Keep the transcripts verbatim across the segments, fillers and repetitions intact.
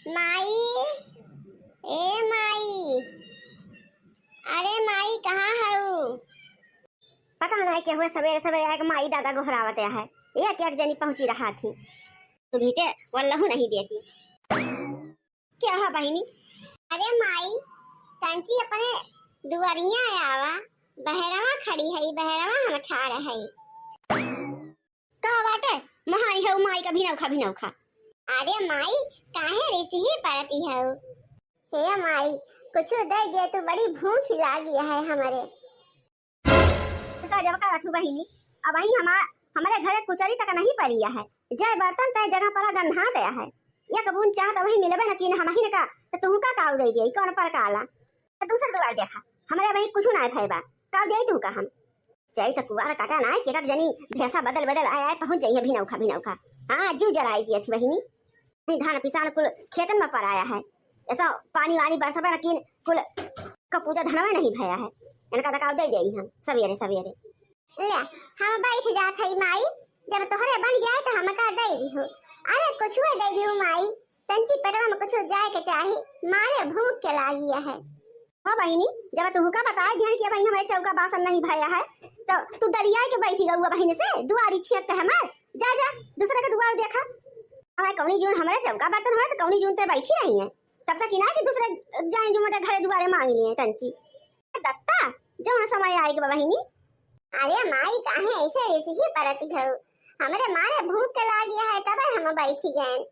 माई, ए माई, अरे माई, कहाँ हऊ? पता नाहीं केहू सबेरे सबेरे आइके माई दादा गोहरावत है। एक एक जनी पहुँची रहा थी। तुम्ही के वल्लहू नहीं देती। क्या है बहिनी? अरे माई, तंची अपने दुआरिया आवा, बहरवा खड़ी है, बहरवा हम ठाड़ है। का बाटे? महाई है माई का भिनौखा भिनौखा। अरे माई, काहे रिसही परती हऊ? हे माई, कुछ दे दे तू, बड़ी भूख लागी है हमरे। का जब का रथू बहिनी, अबही हमार, हमरे घरे कुचरी तक नहीं परिया है। जय बर्तन तय जगह पर गन्हा दया है। एक बूंद चाहत वही मिलबे न कीन हमही न का, त तुहू का काऊ दे दिया, कौन पर काला? त दूसर दुआर देखा, हमरे वही कुछ ना भय बा, काऊ दे तू का हम? जाई त कुआर काटा ना, के एक जनी भेसा बदल बदल आए आए पहुँच जाई है भिनौखा भिनौखा। हाँ, जीव जराई दिया थी बहिनी। नहीं, धान पिसान कुल खेतन में पराया है। ऐसा पानी वानी बरसबे न कीन कुल का पूजा धनवे नहीं भया है। इनका दकाव दे देई हम सवेरे सवेरे। ले, हम बैठ जात हई माई, जब तोहरे बन जाए त हमका दे दिहु। अरे कुछुए दे दिहु माई, तंची पेटवा में कुछ जाए के चाही, मारे भूख के लागी है। हाँ बहिनी, जब तुहका बताए दिहन कि अबही हमरे चौका बासन नहीं भया है, तो तू दरियाए के बैठी गउआ बहिन से, दुआरी छियत है हमार। जा, जा, दूसरे के दुआर देखा। हमें कौनी जून हमरे चौका बर्तन होए, तो कौनी जून ते बैठी रही है। तब तक इना कि दूसरे जाए जो मोटे घरे दुआरे मांग लिए तंची। दत्ता, जौन समय आए के बा बहिनी। अरे माई, काहे ऐसे रिसही परती हऊ? हमरे मारे भूख के लागी है, तबे हम बैठी गए।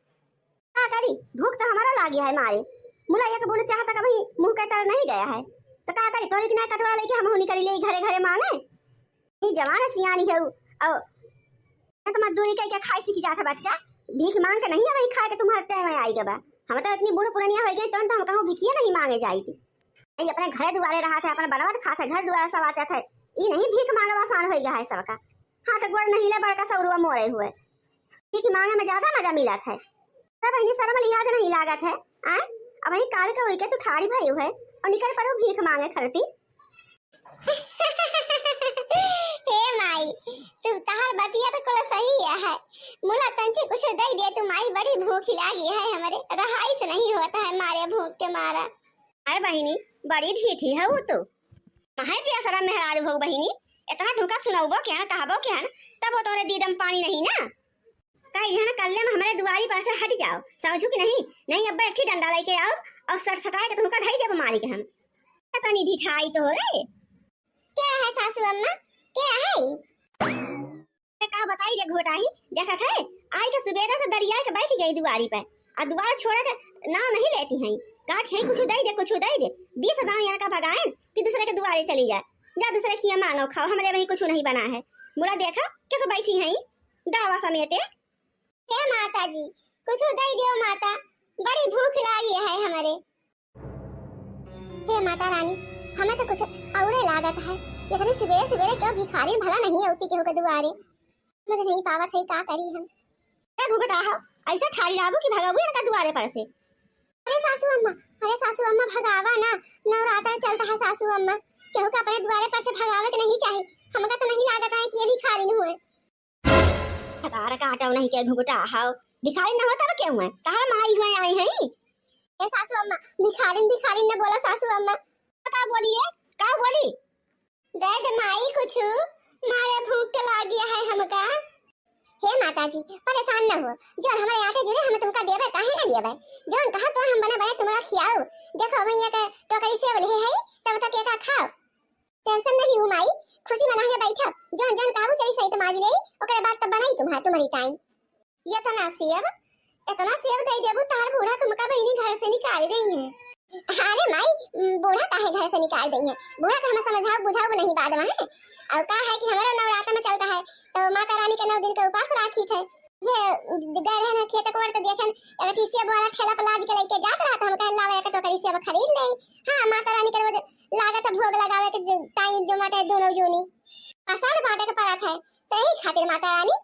का करी, भूख तो हमारा लागी है मारे। मुला एक बूंद चाह तक अभी मुंह के तर नहीं गया है, तो का करी, तोरी के ना कटोरा लेके हम निकल ले घरे घरे मांगे। ई जवान सियानी है, और तो मजदूरी करके खाए सीख जात है बच्चा, भीख मांग के नहीं है, वही खाए के तुम्हारे टाइम आई गबा। हम तो इतनी बूढ़ पुरनिया हो गई, तो हम कहूँ भिखिया नहीं मांगे जाई थी। ई अपने घरे दुआरे रहा थे, अपने बनवत खात है, घर दुआरे सब आचत है, ई नहीं भीख मांगे आसान हो गया है सबका। हाथ गोड़ नहीं ले बड़का सौरुआ मोड़े हुए। भीख मांगे में ज्यादा मजा मिलत है। तब इन्हीं शर्म लिहाज नहीं लागत है, आय? अब वही काल के होई के तू ठाड़ी भई है और निकल पड़ो भीख मांगे खरती। हे माई, तू तहार बतिया तो कुल सही है। मुला तंची कुछ दे दे तू माई, बड़ी भूख लागी है हमरे, रहाई से नहीं होता है मारे भूख के मारा। अरे बहिनी, बड़ी ढीठी है वो तो। काहे पिया शरम मेहरारू हो बहिनी, इतना तुमका सुनौबो केहन, कहबो केहन, तब वो तोरे दीदम पानी नहीं ना। कह दिहन कल्ले में हमरे दुआरी पर से हट जाओ, समझू कि नहीं? नहीं, अब एक ही डंडा लेके आओ और सट सटाए के तुमका धई देब मारी के हम। तनी ढिठाई तो हो रे। क्या है सासू अम्मा, क्या है? ते का बताई रे घोटाही, देखत है, आई के सुबेरे से दरिया के बैठ गई दुआरी पे, आ दुआर छोड़े के नाव नहीं लेती हैं। कहत हैं, "कुछ दे दे, कुछ दे दे।" बीस दांव यहाँ का भगाएन कि दूसरे के दुआरे चली जाए, "जा दूसरे खिया मांगो खाओ, हमरे वहीं कुछ नहीं बना है।" मुला देखा, कैसे बैठी हैं, दावा समेते। हे माता जी, कुछ दे दियो माता, बड़ी भूख लागी है हमरे। हे माता रानी, हमें तो कुछ औरे लागत है। इतनी सुबेरे सुबेरे क्यों भिखारिन भला नहीं होती केहू के दुआरे? समझ नहीं पावत है, का करी हम? ए घुघटा हो, ऐसा ठाड़ी लाबू कि भगाबू इनका दुआरे पर से? अरे सासू अम्मा, अरे सासू अम्मा, भगावा ना, नवरात्र चलता है सासू अम्मा, केहू के अपने दुआरे पर से भगावे के नहीं चाही। हमका तो नहीं लागत है कि ये भिखारिन हुए। तार काटो नहीं के घुघटा हाव। भिखारिन न हो तब के हुए? तहार माई हुए आई हैं। ए सासू अम्मा, भिखारिन, भिखारिन न बोला सासू अम्मा। का बोली रे? का बोली? दे दे माई कुछ, मारे भूख के लागी है हमका। हे माता जी, परेशान न हो, जौन हमरे आटे जुरे हम तुमका देबे, काहे न देबे? जौन कहा तो हम बना बना तुम्हारा खियाओ। देखो भैया के टोकरी सेव ले है, तब तक एका खाओ। टेंशन नहीं हूँ माई, खुशी मना के बैठब। जौन जौन काबू चली सही तो माज लेई, ओकरे बाद तब बनाई तुम्हार, तुम्हारी टाइम। इतना सेब, इतना सेब दे देबू, तार बूढ़ा तुमका बहिनी घर से निकाल देई है। अरे माई, बूढ़ा काहे घर से निकाल देई है? बूढ़ा का हम समझाओ बुझाओ नहीं बाद में है। और का है कि हमारा नवरात्र में चलता है, तो माता रानी के नौ दिन के उपास राखी थे। ये गए रहे ना खेत कोड़ तो देखेन, एगो ठिसिया वाला ठेला पर लाद के लेके जात रहा, तो हम कहन लावे एक टोकरी सेब खरीद ले। हाँ, माता रानी के रोज लागत है भोग लगावे के ज-, टाइम जो माटे दोनों जूनी प्रसाद बांटे के परत है, तो यही खातिर माता रानी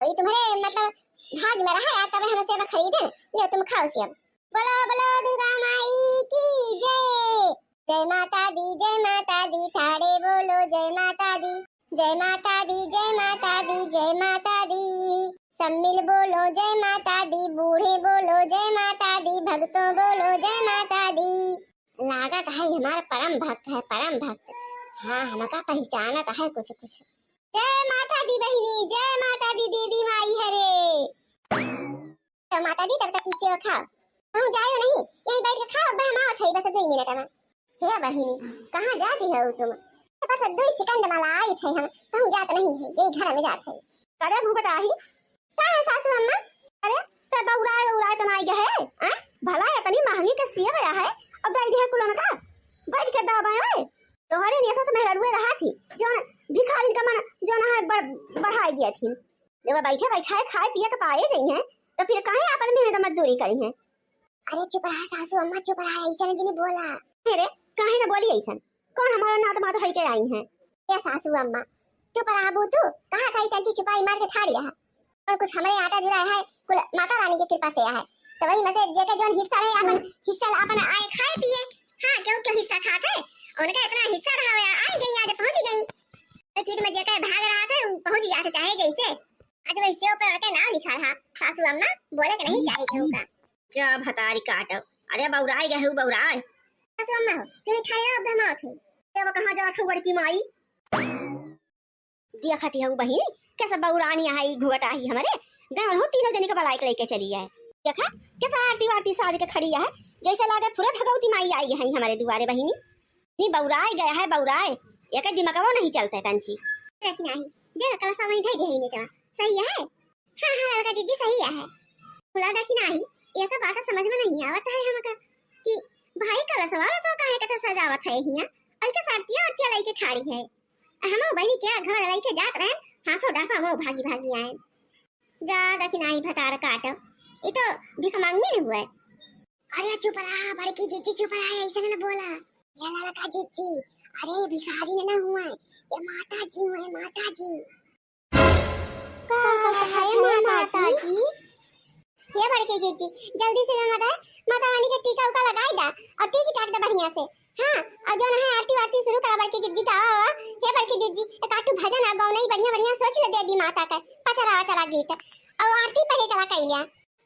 वही तुम्हारे मतलब भाग में रहा यार, तबे हम सेब खरीदे। ले तुम खाओ सेब। बोलो बोलो दुर्गा माई की जय। जय माता दी, जय माता दी, ठाड़े बोलो जय माता दी। जय माता दी, जय माता दी, जय माता दी। सब मिल बोलो जय माता दी, बूढ़े बोलो जय माता दी। भक्तों बोलो जय माता दी। लागत है हमार परम भक्त है, परम भक्त। हाँ, हमका पहचानत है कुछ कुछ। जय माता दी बहिनी, जय माता दी दीदी माई हरे। तो माता दी तब तक किसे खाओ, कहूँ जायो नहीं, यहीं बैठ के खाओ, अब हम आवत है बस दो मिनट में। हे बहिनी, कहाँ जाती हो तुम? बस दो सेकंड में लाई थे हम, कहूँ जात नहीं है, यही घर में जात है। अरे घुघटाही, का है सासू अम्मा? अरे, ते बउराए, बउराए तो नाई गए, हैं? भला इतनी महंगी के सेब आया है, और दे दिया कुलन का? बैठ के दाबा है। तोहरे नियसा से मेहररुए रहा थी, जौन भिखारिन का मन, जौन है, बढ़-, बढ़ाई दिया थी। जब बैठे बैठाए खाए पिए के पाए गई हैं, तो फिर काहे आपन मेहनत मजदूरी करी हैं? अरे चुप रहा सासू अम्मा, चुप रहा, ऐसा नहीं बोला। अरे, काहे न बोली ऐसा? कौन हमारा नात मात है के आई हैं? ए सासू अम्मा, चुप रहा बू तू, कहाँ कहीं कंची छुपाई मार के ठाड़ी रहा। और कुछ हमरे आटा जुड़ा है, कुल माता रानी के कृपा से है। तो वही में से जेके जौन हिस्सा रहे, अपन हिस्सा ला अपन आए खाए पिए। हाँ, क्यों, क्यों हिस्सा खाते? उनका इतना हिस्सा रहा हुआ, आई गई, आज पहुँच गई। तो चीज में जेके भाग रहा था, वो पहुँच जाते चाहे जैसे। आज वही सेव पे उनका नाम लिखा रहा। सासू अम्मा बोले के नहीं चाहे केहू का। जा भतारी काटो। अरे बउराए गए हो, बउराए। सासू अम्मा हो, तू ही ठाड़ी रहो, अब हम आवत है। अब कहाँ जात हो बड़की माई? देखत हऊ बहिनी, कैसे बउरानी आई घुघटाही हमरे। गए हो तीनों जनी के बलाई के लेके चली है। देखा, कैसे आरती वारती साज के खड़ी है, जैसे लागे पूरा भगवती माई आई है हमरे दुआरे बहिनी। नी बउराए गया है, बउराए। एक दिमागवा नहीं चलता है तंची। देख नाही, देख कलसा वहीं धई दे है नीचे। सही है? हाँ, हाँ, ललका जीजी सही है। बोला देखी नाही, एक बात समझ में नहीं आवत है हमका कि भाई कलसवा लसवा काहे के सजावत है हिया? और के सारतिया ओटिया लेके ठाड़ी है। हमो बहिनी के घर लइके जात रहे, हाथों डापा वो भागी भागी आए। जा दखिनाही भतार काट, ई तो भिख मांगनी न हुए। अरे चुप रहा बड़की जिज्जी, चुप रहा, ऐसे न बोला। ये ललका जिज्जी, अरे भिखारी न हुए, ये माता जी हुए, माता जी। का कहत है माता जी? हे बड़की जिज्जी, जल्दी से जौन है माता रानी के टीका उका लगाई दा और टीकी टाक दे बढ़िया से। हाँ, और जौन है आरती वारती शुरू करा बड़की जिज्जी, गावा वावा। हे बड़की जिज्जी, एक आठ ठो भजन आ गौनई बढ़िया बढ़िया सोच ले देवी माता का, पचरा वचरा गीत, और आरती पहले चला कई लिया।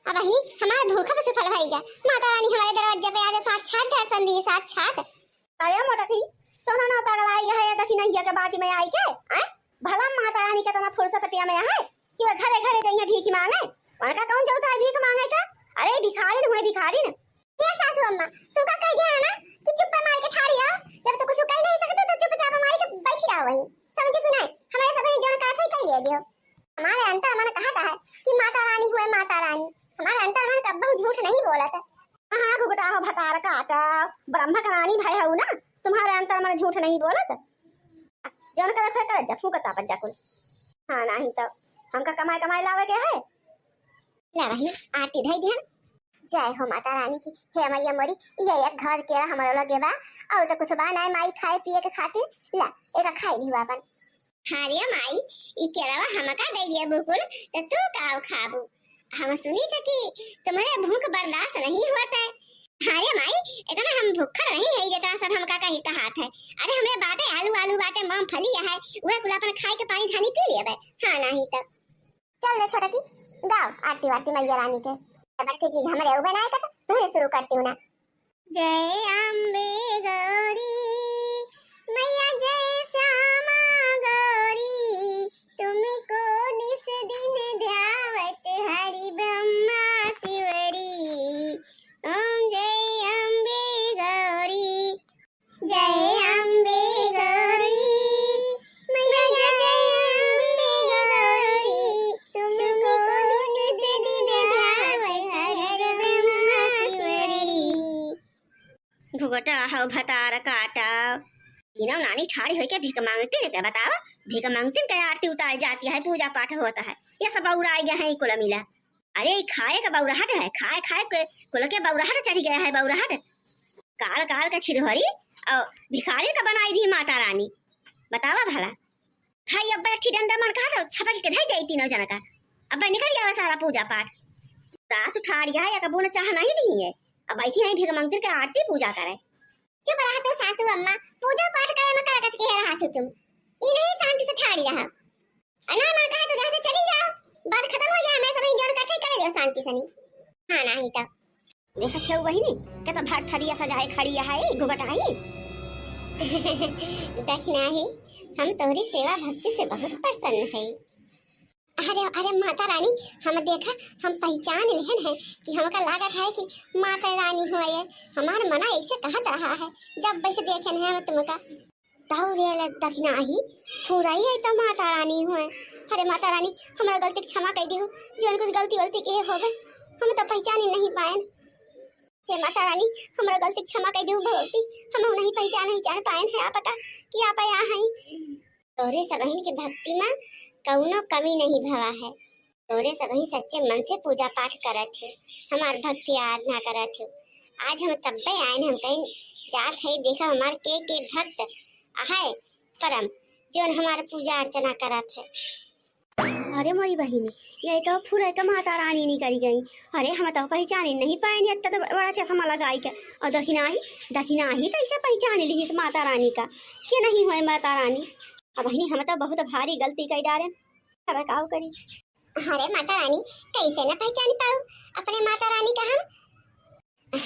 अब बहिनी, हमार भूख पे सफल भई गया, माता रानी हमारे दरवाजे पे आके साक्षात दर्शन दिए, साक्षात। अरे मोटकी, तोहरा ना पगलाई है, ये दखिनहिया के बात में आई के, हैं? भला माता रानी के तना फुर्सत पिया में है कि वो घरे घरे जइहे भीख मांगे? उनका कौन जरूरत है भीख मांगे का? अरे भिखारिन हुए, भिखारिन। ये सासू अम्मा, तू का कह दिया है ना कि चुप्पे मार के ठाड़ी रहो, जब तू कुछ कह नहीं सकते तो चुपचाप मार के बैठी रहो वहीं, समझे कि नहीं? हमारे सब जन का थे कह दियो। हमारे अंतर मन कहता है कि माता रानी हुए माता रानी, हमारे अंतर मन कब्बहू झूठ नहीं बोलत। हाँ, घुघटा हो भतार काटा, ब्रह्म का रानी भय हऊ ना, तुम्हारे अंतर मन झूठ नहीं बोलत। जौन करे थे करे जा, फूकत आपत जा कुल। हाँ, नहीं तो हमका कमाई कमाई लावे के है। ला वही आरती धई दिहन। जय हो माता रानी की। हे मैया मोरी, ये एक घर केरा हमरो लगे बा, और तो कुछ बा ना माई खाए पिए के खातिर। ला, एका खाई लिहु आपन। हाँ रे माई, ई केरवा हमका दे दिया बुकुल, तो तू का खाबू? हम सुनी थे कि तुम्हारे भूख बर्दाश्त नहीं होता है। हाँ रे माई, इतना हम भुक्खड़ नहीं है जितना सब हमका कही कहात है। अरे हमरे बाटे आलू, आलू बाटे, मूंगफली है, वह कुल अपन खाए के पानी धानी पी लेबे। हाँ नहीं तो। चल ले छोटकी, गाओ आरती वारती मैया रानी के। बड़की जिज्जी हमरे उबे ना आए तो तुझे शुरू करती हूँ ना। जय अम्बे गौरी, मैया जय श्यामा गौरी, तुमको निस दिन ध्यावत हरि ब्रह्मा शिवरी। ओम जय अम्बे गौरी, जय अम्बे गौरी, मैया जय अम्बे गौरी, तुमको निस दिन ध्यावत हरि ब्रह्मा शिवरी। घुघटा हो भतार काटा। तीनों नानी ठाड़ी होइके भीख मांगती है, क्या बतावा? भीख मांगती के आरती उतार जाती है, पूजा पाठ होता है, ये सब बउराई गए हैं कुल मिला। अरे, ई खाए का बउराहट है, खाए खाए के कुल के बउराहट चढ़ी गया है, बउराहट। काल काल का छिरहरी और भिखारी का बनाई दी माता रानी, बतावा भला। हाय, अब एक ठी डंडा मन कहा तो छपक के धई दे तीनों जन का। अब निकल जावे सारा पूजा पाठ। सास उठाड़ गया है, एक बून चाह नहीं दी है। अब बैठी है भीख मंगतिर के आरती पूजा करे। चुप रहा तू सासू अम्मा, पूजा पाठ करे में करगच के रहा तू तुम। ई नहीं शांति से ठाड़ी रहा। अना मन कहा तो जहाँ से चली जाओ, बात खत्म हो जाए, मैं सब जन करते करे जाओ शांति से नहीं। हाँ नहीं तो। देखत हउ बहिनी, कत भर थरिया सजाए खड़ी है, घुघटाई। दखिनाही, हम तोहरी सेवा भक्ति से बहुत प्रसन्न है। अरे, अरे माता रानी, हम देखा, हम पहचान लेहन है कि हमका लागत है कि माता रानी हो ये। हमार मना ऐसे कहत रहा है, जब वैसे देखेन है हम तुमका। तौ रे ले दखिनाही, फुराई है तो माता रानी होए। अरे माता रानी, हमरा गलती के क्षमा कइ दिहु, जौन कुछ गलती वलती के होवे, हम तो पहचानी नहीं पाएन। हे माता रानी, हमरा गलती के क्षमा कइ दिहु भगवती, हम नहीं पहचान, पहचान पाएन है आपका कि आप यहाँ हैं। तोरे सबहिन के भक्ति में कौनो कमी नहीं भवा है। तोरे सबही सच्चे मन से पूजा पाठ करत हो, हमार भक्ति आराधना करत हो। आज हम तब्बे आएन, हम कहीं जात है, देखा हमार के के भक्त आहे परम, जौन हमार पूजा अर्चना करत है। अरे मोरी बहिनी, ये तो फुरे के माता रानी निकल गई। अरे हम तो पहचानी नहीं पाएन, इतना तो बड़ा चश्मा लगाई के। और दखिनाही, दखिनाही कैसे पहचान ली इस माता रानी का? के नहीं होए माता रानी? अब बहिनी हम तो बहुत भारी गलती कइ डारेन, अब काउ करी? अरे माता रानी, कैसे न पहचान पाऊ अपने माता रानी का हम?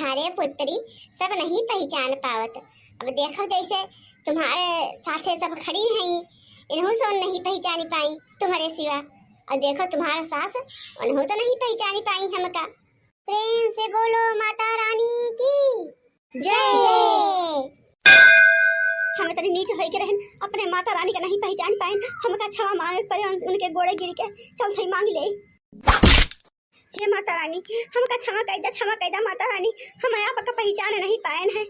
अरे पुत्री, सब नहीं पहचान पावत। अब देखो जैसे तुम्हारे साथे सब खड़ी हैं, इन्हू से नहीं पहचानी पाई तुम्हारे सिवा। और देखो तुम्हारा सास, उन्हू तो नहीं पहचानी पाई हमका। प्रेम से बोलो माता रानी की जय। जय। हम इतनी नीच होई के रहन, अपने माता रानी का नहीं पहचान पाएन, हमका क्षमा मांगे के पड़े, उन-, उनके गोड़े गिर के चल थई मांग ले। हे माता रानी, हमका क्षमा कइ दा, क्षमा कइ दा माता रानी, हम आपका पहचान नहीं पाएन है।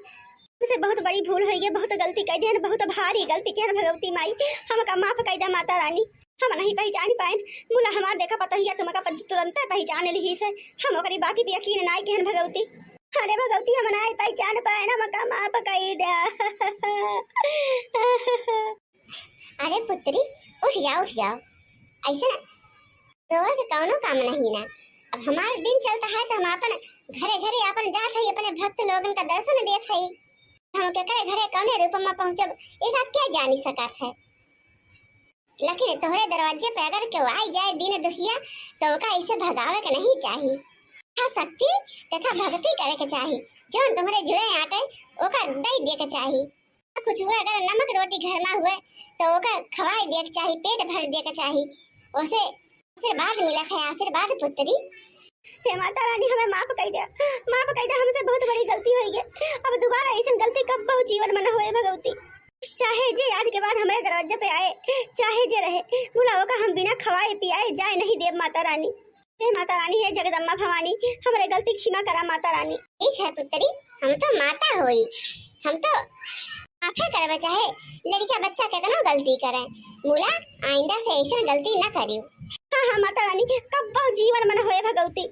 हमसे बहुत बड़ी भूल होई गई, बहुत गलती कइ देन, बहुत भारी गलती केहन भगवती माई, हमका माफ कइ दा माता रानी। हम नहीं पहचान पाएन, मुला हमार देखा पतोहिया तुमका प-, तुरंते पहचान लिहिस है। हम ओकरी बाकी पे यकीन नाई केहन भगवती। अरे भगवती, हम नाई पहचान पाएन, हमका माफ कइ दा। अरे पुत्री, उठ जाओ, उठ जाओ, ऐसे ना रोवे के कौनो काम नहीं ना। अब हमार दिन चलता है तो हम अपन घरे घरे अपन जात है, अपने भक्त लोगन का दर्शन देत है। हम केकरे घरे कौने रूप में पहुँचब, एका क्या जानी सकत है। लेकिन तोहरे दरवाजे पे अगर केहू आई जाए दीन दुखिया, तो ओका ऐसे भगावे के नहीं चाही। यथाशक्ति तथा भक्ति करे के चाही। जौन तुम्हरे जुड़े आटे, ओका दे दे के चाही। कुछ हुए, अगर नमक रोटी घर में हुए, तो ओका खवाए दे के चाही, पेट भर दे के चाही। ओसे आशीर्वाद मिलत है, आशीर्वाद पुत्री। हे माता रानी, हमें माफ कइ दे, माफ कइ दे, हमसे बहुत बड़ी गलती होई गई। अब दोबारा ऐसन गलती कब्बो जीवन में न होए भगवती। चाहे जे आज के बाद हमरे दरवाजे पे आए, चाहे जे रहे, मुला ओका हम बिना खवाए पियाए जाए नहीं देब माता रानी। हे माता रानी, हे जगदम्बा भवानी, हमरे गलती क्षमा करा माता रानी। ठीक है पुत्री, हम तो माता होई, हम तो माफे करबे, चाहे लड़का बच्चा केतनो गलती करे, मुला आइंदा से ऐसन गलती न करियो। हाँ, हाँ माता रानी, कब्बो जीवन में न होए भगवती।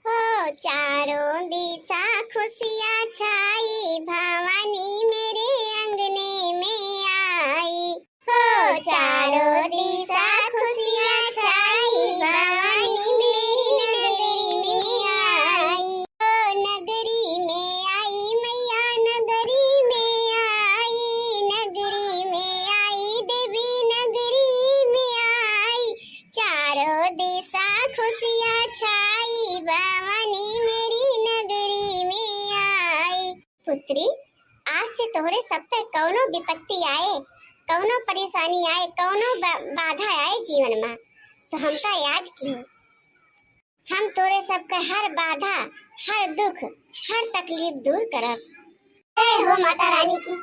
हो चारों दिशा खुशियाँ छाई, भवानी मेरे अंगने में आई। हो चारों दिशा खुशियाँ छाई, भवानी मेरी नगरी में आई। हो नगरी में आई मैया, नगरी में आई, नगरी में आई देवी, नगरी में आई। चारों दिशा खुशियाँ छाई, भवानी मेरी नगरी में आई। पुत्री, आज से तोहरे सब पे कौनो विपत्ति आए, कौनो परेशानी आए, कौनो बा-, बाधा आए जीवन में, तो हमका याद किहो। हम तोहरे सब के हर बाधा, हर दुख, हर तकलीफ दूर करब। जय हो माता रानी की,